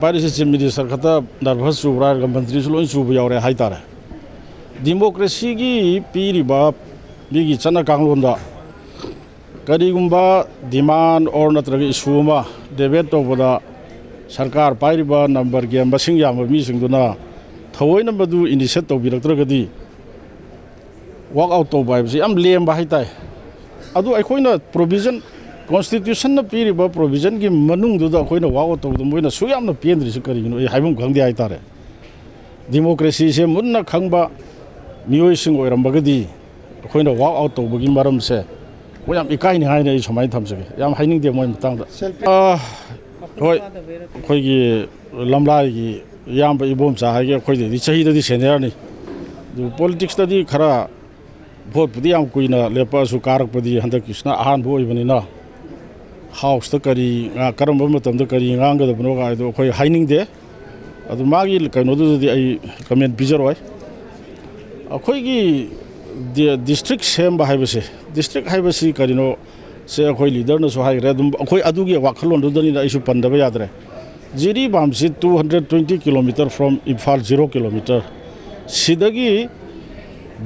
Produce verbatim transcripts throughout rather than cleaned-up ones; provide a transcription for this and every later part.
ꯄꯥꯏꯔꯤꯁꯤ chief minister ꯈꯛꯇ nervous ꯆꯨꯕ꯭ꯔꯥ ꯍꯥꯏꯔꯒ ꯃꯟꯇ꯭ꯔꯤꯁꯨ ꯂꯣꯏ ꯆꯨꯕ ꯌꯥꯎꯔꯦ ꯍꯥꯏꯇꯥꯔꯦ꯫ ꯗꯤꯃꯣꯀ꯭ꯔꯦꯁꯤꯒꯤ ꯄꯤꯔꯤꯕ ꯃꯤꯒꯤ ꯆꯠꯅ ꯀꯥꯡꯂꯣꯟꯗ ꯀꯔꯤꯒꯨꯝꯕ ꯗꯤꯃꯥꯟ ꯑꯣꯔ ꯅꯠꯇ꯭ꯔꯒ ꯏꯁꯨ ꯑꯃ ꯗꯦꯕꯦꯠ ꯇꯧꯕꯗ ꯁꯔꯀꯥꯔ ꯄꯥꯏꯔꯤꯕ ꯅꯝꯕꯔ ꯒꯦꯝ ꯃꯁꯤꯡ ꯌꯥꯝꯕ ꯃꯤꯁꯤꯡꯗꯨꯅ ꯊꯑꯣꯏꯅ ꯃꯗꯨ ꯏꯅꯤꯁꯤꯌꯦꯠ ꯇꯧꯕꯤꯔꯛꯇ꯭ꯔꯒꯗꯤ ꯋꯥꯛ ꯑꯥꯎꯠ ꯇꯧꯕ ꯍꯥꯏꯕꯁꯤ ꯌꯥꯝ ꯂꯦꯝꯕ ꯍꯥꯏꯇꯥꯔꯦ꯫ ꯑꯗꯨ ꯑꯩꯈꯣꯏꯅ ꯄ꯭ꯔꯣꯚꯤꯖꯟ, ꯀꯣꯟꯁꯇꯤꯇ꯭ꯌꯨꯁꯟꯅ ꯄꯤꯔꯤꯕ ꯄ꯭ꯔꯣꯚꯤꯖꯟꯒꯤ ꯃꯅꯨꯡꯗꯨꯗ ꯑꯩꯈꯣꯏꯅ ꯋꯥꯛ ꯑꯥꯎꯠ ꯇꯧꯕꯗ ꯃꯣꯏꯅ ꯁꯨꯛ ꯌꯥꯝꯅ ꯄꯦꯟꯗ꯭ꯔꯤꯁꯤ ꯀꯔꯤꯒꯤꯅꯣ ꯑꯩ ꯍꯥꯏꯐꯝ ꯈꯪꯗꯦ ꯍꯥꯏꯇꯥꯔꯦ꯫ ꯗꯤꯃꯣꯀ꯭ꯔꯦꯁꯤꯁꯦ ꯃꯨꯟꯅ ꯈꯪꯕ ꯃꯤꯑꯣꯏꯁꯤꯡ ꯑꯣꯏꯔꯝꯃꯒꯗꯤ ꯑꯩꯈꯣꯏꯅ ꯋꯥꯛ ꯑꯥꯎꯠ ꯇꯧꯕꯒꯤ ꯃꯔꯝꯁꯦ ꯑꯩꯈꯣꯏ ꯌꯥꯝ ꯏꯀꯥꯏꯅꯤ ꯍꯥꯏꯅ ꯑꯩ ꯁꯨꯃꯥꯏꯅ ꯊꯝꯖꯒꯦ꯫ ꯌꯥꯝ ꯍꯥꯏꯅꯤꯡꯗꯦ ꯃꯣꯏ ꯃꯇꯥꯡꯗ꯫ ꯑꯥ, ꯍꯣꯏ, ꯑꯩꯈꯣꯏꯒꯤ ꯂꯝꯂꯥꯏꯒꯤ ꯏꯌꯥꯝꯕ ꯏꯕꯣꯝꯆꯥ ꯍꯥꯏꯒꯦ, ꯑꯩꯈꯣꯏꯗꯩꯗꯤ ꯆꯍꯤꯗꯗꯤ ꯁꯦꯅꯤꯌꯔꯅꯤ꯫ ꯑꯗꯨ ꯄꯣꯂꯤꯇꯤꯛꯁꯇꯗꯤ ꯈꯔ ꯚꯣꯠꯄꯨꯗꯤ ꯌꯥꯝ ꯀꯨꯏꯅ ꯂꯦꯞꯄꯛꯑꯁꯨ ꯀꯥꯔꯛꯄꯗꯤ ꯍꯟꯗꯛꯀꯤꯁꯤꯅ ꯑꯍꯥꯟꯕ ꯑꯣꯏꯕꯅꯤꯅ ꯍꯥꯎꯁꯇ ꯀꯔꯤ ꯉꯥ-, ꯀꯔꯝꯕ ꯃꯇꯝꯗ ꯀꯔꯤ ꯉꯥꯡꯒꯗꯕꯅꯣ ꯀꯥꯏꯗꯣ ꯑꯩꯈꯣꯏ ꯍꯥꯏꯅꯤꯡꯗꯦ꯫ ꯑꯗꯨ ꯃꯥꯒꯤ ꯀꯩꯅꯣꯗꯨꯗꯗꯤ ꯑꯩ ꯀꯃꯦꯟ ꯄꯤꯖꯔꯣꯏ꯫ ꯑꯩꯈꯣꯏꯒꯤ ꯗꯤ-, ꯗꯤꯁꯇ꯭ꯔꯤꯛ ꯁꯦꯝꯕ ꯍꯥꯏꯕꯁꯦ, ꯗꯤꯁꯇ꯭ꯔꯤꯛ ꯍꯥꯏꯕꯁꯤ ꯀꯔꯤꯅꯣ ꯁꯦ ꯑꯩꯈꯣꯏ ꯂꯤꯗꯔꯅꯁꯨ ꯍꯥꯏꯈ꯭ꯔꯦ꯫ ꯑꯗꯨꯝ ꯑꯩꯈꯣꯏ ꯑꯗꯨꯒꯤ ꯋꯥꯈꯜꯂꯣꯟꯗꯨꯗꯅꯤꯅ ꯑꯩꯁꯨ ꯄꯟꯗꯕ ꯌꯥꯗ꯭ꯔꯦ꯫ ꯖꯤꯔꯤ ꯄꯥꯝꯁꯤ two hundred twenty kilometre from Imphal, zero kilometre꯫ ꯁꯤꯗꯒꯤ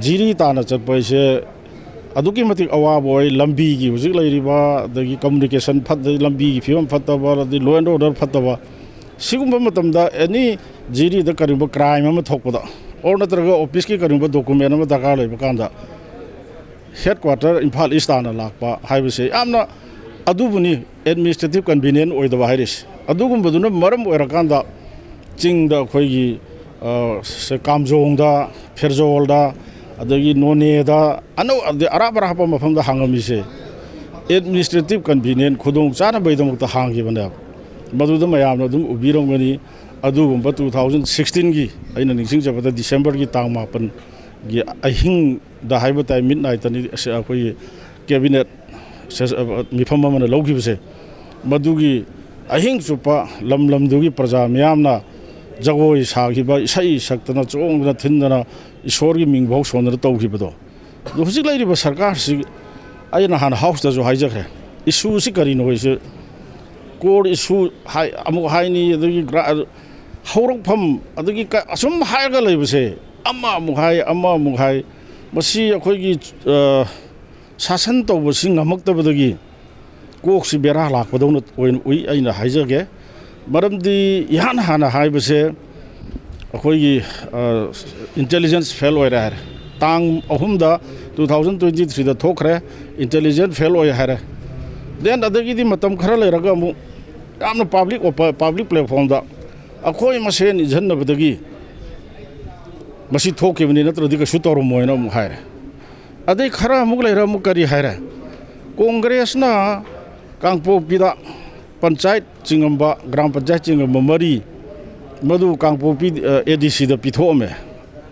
ꯖꯤꯔꯤ ꯇꯥꯅ ꯆꯠꯄ ꯍꯥꯏꯁꯦ ꯑꯗꯨꯛꯀꯤ ꯃꯇꯤꯛ ꯑꯋꯥꯕ ꯑꯣꯏ꯫ ꯂꯝꯕꯤꯒꯤ ꯍꯧꯖꯤꯛ ꯂꯩꯔꯤꯕ, ꯑꯗꯒꯤ ꯀꯝꯃꯨꯅꯤꯀꯦꯁꯟ ꯐꯠꯇ, ꯂꯝꯕꯤꯒꯤ ꯐꯤꯕꯝ ꯐꯠꯇꯕ, ꯑꯗꯩ law and order ꯐꯠꯇꯕ, ꯁꯤꯒꯨꯝꯕ ꯃꯇꯝꯗ ꯑꯦꯅꯤ ꯖꯤꯔꯤꯗ ꯀꯔꯤꯒꯨꯝꯕ ꯀ꯭ꯔꯥꯏꯝ ꯑꯃ ꯊꯣꯛꯄꯗ ꯑꯣꯔ ꯅꯠꯇ꯭ꯔꯒ ꯑꯣꯐꯤꯁꯀꯤ ꯀꯔꯤꯒꯨꯝꯕ ꯗꯣꯀꯨꯃꯦꯟ ꯑꯃ ꯗꯔꯀꯥꯔ ꯂꯩꯕ ꯀꯥꯟꯗ ꯍꯦꯗ ꯀ꯭ꯋꯥꯇꯔ ꯏꯝꯐꯥꯜ ꯏꯁ ꯇꯥꯅ ꯂꯥꯛꯄ ꯍꯥꯏꯕꯁꯦ ꯌꯥꯝꯅ ꯑꯗꯨꯕꯨꯅꯤ ꯑꯦꯗꯃꯤꯅꯤꯁꯇ꯭ꯔꯦꯇꯤꯞ ꯀꯟꯚꯤꯅꯤꯌꯦꯟ ꯑꯣꯏꯗꯕ ꯍꯥꯏꯔꯤꯁꯦ꯫ ꯑꯗꯨꯒꯨꯝꯕꯗꯨꯅ ꯃꯔꯝ ꯑꯣꯏꯔꯀꯥꯟꯗ ꯆꯤꯡꯗ ꯑꯩꯈꯣꯏꯒꯤ, ꯑ, ꯁꯦ ꯀꯥꯝꯖꯣꯡꯗ, ꯐꯦꯔꯖꯣꯜꯗ, ꯑꯗꯒꯤ ꯅꯣꯅꯦꯗ, ꯑꯅꯧ-, ꯑꯗꯩ ꯑꯔꯥꯞ ꯑꯔꯥꯞꯄ ꯃꯐꯝꯗ ꯍꯥꯡꯉꯝꯃꯤꯁꯦ ꯑꯦꯗꯃꯤꯅꯤꯁꯇ꯭ꯔꯦꯇꯤꯞ ꯀꯟꯚꯤꯅꯤꯌꯦꯟ ꯈꯨꯗꯣꯡ ꯆꯥꯅꯕꯒꯤꯗꯃꯛꯇ ꯍꯥꯡꯈꯤꯕꯅꯦꯕ꯫ ꯃꯗꯨꯗ ꯃꯌꯥꯝꯅ ꯑꯗꯨꯝ ꯎꯕꯤꯔꯝꯒꯅꯤ꯫ ꯑꯗꯨꯒꯨꯝꯕ two thousand sixteenꯒꯤ ꯑꯩꯅ ꯅꯤꯡꯁꯤꯡꯖꯕꯗ ꯗꯤꯁꯦꯝꯕꯔꯒꯤ ꯇꯥꯡ ꯃꯥꯄꯟꯒꯤ ꯑꯍꯤꯡꯗ ꯍꯥꯏꯕ ꯇꯥꯏ, ꯃꯤꯠ ꯅꯥꯏꯠꯇꯅꯤ ꯑꯁ-, ꯑꯩꯈꯣꯏꯒꯤ ꯀꯦꯕꯤꯅꯦꯠ ꯁꯦꯁ-, ꯑ, ꯃꯤꯐꯝ ꯑꯃꯅ ꯂꯧꯈꯤꯕꯁꯦ꯫ ꯃꯗꯨꯒꯤ ꯑꯍꯤꯡ ꯆꯨꯞꯄ ꯂꯝ ꯂꯝꯗꯨꯒꯤ ꯄ꯭ꯔꯖꯥ ꯃꯤꯌꯥꯝꯅ ꯖꯒꯣꯏ ꯁꯥꯈꯤꯕ, ꯏꯁꯩ ꯁꯛꯇꯅ, ꯆꯣꯡꯗꯅ, ꯊꯤꯟꯗꯅ, ꯏꯁꯣꯔꯒꯤ ꯃꯤꯡꯐꯥꯎ ꯁꯣꯟꯗꯅ ꯇꯧꯈꯤꯕꯗꯣ꯫ ꯑꯗꯣ ꯍꯧꯖꯤꯛ ꯂꯩꯔꯤꯕ ꯁꯔꯀꯥꯔꯁꯤ, ꯑꯩꯅ ꯍꯥꯟꯅ ꯍꯥꯎꯁꯇꯁꯨ ꯍꯥꯏꯖꯈ꯭ꯔꯦ, ꯏꯁꯨꯁꯤ ꯀꯔꯤꯅꯣ ꯍꯥꯏꯁꯦ, core issue ꯍꯥꯏ, ꯑꯃꯨꯛ ꯍꯥꯏꯅꯤ, ꯑꯗꯒꯤ ꯒ꯭ꯔꯥ-, ꯍꯧꯔꯛꯐꯝ, ꯑꯗꯒꯤ ꯀ-, ꯑꯁꯨꯝ ꯍꯥꯏꯔꯒ ꯂꯩꯕꯁꯦ, ꯑꯃ ꯑꯃꯨꯛ ꯍꯥꯏ, ꯑꯃ ꯑꯃꯨꯛ ꯍꯥꯏ, ꯃꯁꯤ ꯑꯩꯈꯣꯏꯒꯤ, ꯑ, ꯁꯥꯁꯟ ꯇꯧꯕꯁꯤ ꯉꯝꯃꯛꯇꯕꯗꯒꯤ ꯀꯣꯛꯁꯤ ꯕꯦꯔꯥ ꯂꯥꯛꯄꯗꯧꯅ ꯑꯣꯏꯅ ꯎꯏ, ꯑꯩꯅ ꯍꯥꯏꯖꯒꯦ꯫ ꯃꯔꯝꯗꯤ ꯏꯍꯥꯟ ꯍꯥꯟꯅ ꯍꯥꯏꯕꯁꯦ, ꯑꯩꯈꯣꯏꯒꯤ, ꯑ, intelligence fail ꯑꯣꯏꯔꯦ ꯍꯥꯏꯔꯦ꯫ ꯇꯥꯡ ꯑꯍꯨꯝꯗ, two thousand twenty threeꯗ ꯊꯣꯛꯈ꯭ꯔꯦ, intelligence fail ꯑꯣꯏ ꯍꯥꯏꯔꯦ꯫ Then ꯑꯗꯒꯤꯗꯤ ꯃꯇꯝ ꯈꯔ ꯂꯩꯔꯒ ꯑꯃꯨꯛ ꯌꯥꯝꯅ public ꯑꯣꯄ-, public platformꯗ ꯑꯩꯈꯣꯏ ꯃꯁꯦꯟ ꯏꯟꯖꯟꯅꯕꯗꯒꯤ ꯃꯁꯤ ꯊꯣꯛꯈꯤꯕꯅꯤ, ꯅꯠꯇ꯭ꯔꯗꯤ ꯀꯩꯁꯨ ꯇꯧꯔꯝꯃꯣꯏꯅ ꯑꯃꯨꯛ ꯍꯥꯏꯔꯦ꯫ ꯑꯗꯩ ꯈꯔ ꯑꯃꯨꯛ ꯂꯩꯔ ꯑꯃꯨꯛ ꯀꯔꯤ ꯍꯥꯏꯔꯦ? ꯀꯣꯡꯒ꯭ꯔꯦꯁꯅ ꯀꯥꯡꯄꯣꯛꯄꯤꯗ ꯄꯟꯆꯥꯌꯠ ꯆꯤꯡꯉꯝꯕ, ꯒ꯭ꯔꯥꯝ ꯄꯟꯆꯥꯌꯠ ꯆꯤꯡꯉꯝꯕ ꯃꯔꯤ, ꯃꯗꯨ ꯀꯥꯡꯄꯣꯛꯄꯤ, ꯑ, ADCꯗ ꯄꯤꯊꯣꯛꯑꯝꯃꯦ꯫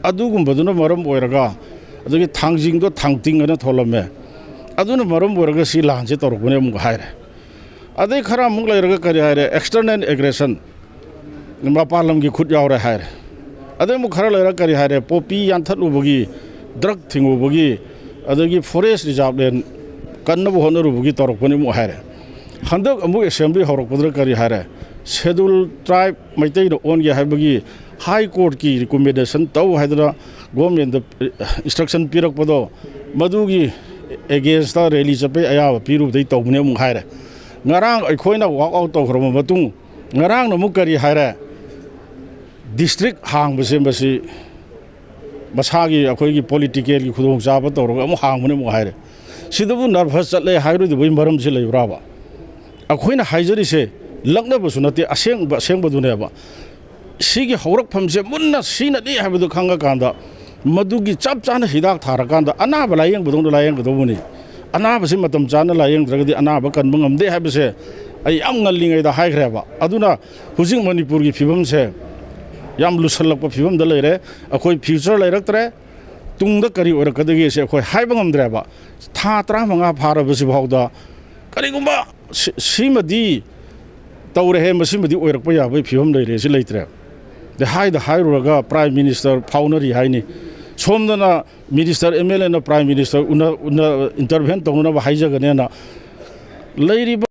ꯑꯗꯨꯒꯨꯝꯕꯗꯨꯅ ꯃꯔꯝ ꯑꯣꯏꯔꯒ, ꯑꯗꯒꯤ ꯊꯥꯡꯖꯤꯡꯗꯣ ꯊꯥꯡꯇꯤꯡ ꯑꯅ ꯊꯣꯜꯂꯝꯃꯦ꯫ ꯑꯗꯨꯅ ꯃꯔꯝ ꯑꯣꯏꯔꯒ ꯁꯤ ꯂꯥꯟꯁꯦ ꯇꯧꯔꯛꯄꯅꯦ ꯑꯃꯨꯛ ꯍꯥꯏꯔꯦ꯫ ꯑꯗꯩ ꯈꯔ ꯑꯃꯨꯛ ꯂꯩꯔꯒ ꯀꯔꯤ ꯍꯥꯏꯔꯦ? External aggression, ꯃꯄꯥꯟ ꯂꯝꯒꯤ ꯈꯨꯠ ꯌꯥꯎꯔꯦ ꯍꯥꯏꯔꯦ꯫ ꯑꯗꯩ ꯑꯃꯨꯛ ꯈꯔ ꯂꯩꯔꯒ ꯀꯔꯤ ꯍꯥꯏꯔꯦ? ꯄꯣꯄꯤ ꯌꯥꯟꯊꯠꯂꯨꯕꯒꯤ, drug ꯊꯤꯡꯉꯨꯕꯒꯤ, ꯑꯗꯒꯤ forest reserve land ꯀꯟꯅꯕ ꯍꯣꯠꯅꯔꯨꯕꯒꯤ ꯇꯧꯔꯛꯄꯅꯤ ꯑꯃꯨꯛ ꯍꯥꯏꯔꯦ꯫ ꯍꯟꯗꯛ ꯑꯃꯨꯛ assembly ꯍꯧꯔꯛꯄꯗꯨꯗ ꯀꯔꯤ ꯍꯥꯏꯔꯦ? Schedule tribe ꯃꯩꯇꯩꯅ ꯑꯣꯟꯒꯦ ꯍꯥꯏꯕꯒꯤ High Courtꯀꯤ recommendation ꯇꯧ ꯍꯥꯏꯗꯅ governmentꯗ instruction ꯄꯤꯔꯛꯄꯗꯣ, ꯃꯗꯨꯒꯤ againstꯇ rally ꯆꯠꯄꯩ ꯑꯌꯥꯕ ꯄꯤꯔꯨꯕꯗꯩ ꯇꯧꯕꯅꯦ ꯑꯃꯨꯛ ꯍꯥꯏꯔꯦ꯫ ꯉꯔꯥꯡ ꯑꯩꯈꯣꯏꯅ walk out ꯇꯧꯈ꯭ꯔꯕ ꯃꯇꯨꯡ, ꯉꯔꯥꯡꯅ ꯑꯃꯨꯛ ꯀꯔꯤ ꯍꯥꯏꯔꯦ? District ꯍꯥꯡꯕꯁꯦ ꯃꯁꯤ ꯃꯁꯥꯒꯤ ꯑꯩꯈꯣꯏꯒꯤ politicalꯒꯤ ꯈꯨꯗꯣꯡꯆꯥꯕ ꯇꯧꯔꯒ ꯑꯃꯨꯛ ꯍꯥꯡꯕꯅꯦ ꯑꯃꯨꯛ ꯍꯥꯏꯔꯦ꯫ ꯁꯤꯗꯕꯨ nervous ꯆꯠꯂꯦ ꯍꯥꯏꯔꯣꯏꯗꯕꯒꯤ ꯃꯔꯝꯁꯤ ꯂꯩꯕ꯭ꯔꯥꯕ? ꯑꯩꯈꯣꯏꯅ ꯍꯥꯏꯖꯔꯤꯁꯦ ꯂꯛꯅꯕꯁꯨ ꯅꯠꯇꯦ, ꯑꯁꯦꯡꯕ, ꯑꯁꯦꯡꯕꯗꯨꯅꯦꯕ꯫ ꯁꯤꯒꯤ ꯍꯧꯔꯛꯐꯝꯁꯦ ꯃꯨꯟꯅ ꯁꯤꯅꯅꯤ ꯍꯥꯏꯕꯗꯨ ꯈꯪꯉꯀꯥꯟꯗ, ꯃꯗꯨꯒꯤ ꯆꯞ ꯆꯥꯅ ꯍꯤꯗꯥꯛ ꯊꯥꯔꯀꯥꯟꯗ ꯑꯅꯥꯕ ꯂꯥꯌꯦꯡꯕꯗꯧꯅ ꯂꯥꯌꯦꯡꯒꯗꯧꯕꯅꯤ꯫ ꯑꯅꯥꯕꯁꯤ ꯃꯇꯝ ꯆꯥꯅ ꯂꯥꯌꯦꯡꯗ꯭ꯔꯒꯗꯤ ꯑꯅꯥꯕ ꯀꯟꯕ ꯉꯝꯗꯦ ꯍꯥꯏꯕꯁꯦ ꯑꯩ ꯌꯥꯝ ꯉꯜꯂꯤꯉꯩꯗ ꯍꯥꯏꯈ꯭ꯔꯦꯕ꯫ ꯑꯗꯨꯅ ꯍꯧꯖꯤꯛ ꯃꯅꯤꯄꯨꯔꯒꯤ ꯐꯤꯕꯝꯁꯦ ꯌꯥꯝ ꯂꯨꯁꯜꯂꯛꯄ ꯐꯤꯕꯝꯗ ꯂꯩꯔꯦ꯫ ꯑꯩꯈꯣꯏ future ꯂꯩꯔꯛꯇ꯭ꯔꯦ꯫ ꯇꯨꯡꯗ ꯀꯔꯤ ꯑꯣꯏꯔꯛꯀꯗꯒꯦꯁꯦ ꯑꯩꯈꯣꯏ ꯍꯥꯏꯕ ꯉꯝꯗ꯭ꯔꯦꯕ꯫ ꯊꯥ ꯇꯔꯥꯃꯉꯥ ꯐꯥꯔꯕꯁꯤ ꯐꯥꯎꯗ ꯀꯔꯤꯒꯨꯝꯕ ꯁꯤ-, ꯁꯤꯃꯗꯤ ꯇꯧꯔꯦꯍꯦ, ꯃꯁꯤꯃꯗꯤ ꯑꯣꯏꯔꯛꯄ ꯌꯥꯕꯒꯤ ꯐꯤꯕꯝ ꯂꯩꯔꯦ, ꯁꯤ ꯂꯩꯇ꯭ꯔꯦ꯫ ꯑꯗꯩ ꯍꯥꯏꯗ ꯍꯥꯏꯔꯨꯔꯒ Prime Minister ꯐꯥꯎꯅꯔꯤ ꯍꯥꯏꯅꯤ꯫ ꯁꯣꯝꯗꯅ minister, MLAꯅ Prime Minister ꯎꯅ-, ꯎꯅ-, intervene ꯇꯧꯅꯅꯕ ꯍꯥꯏꯖꯒꯅꯦꯅ ꯂꯩꯔꯤꯕ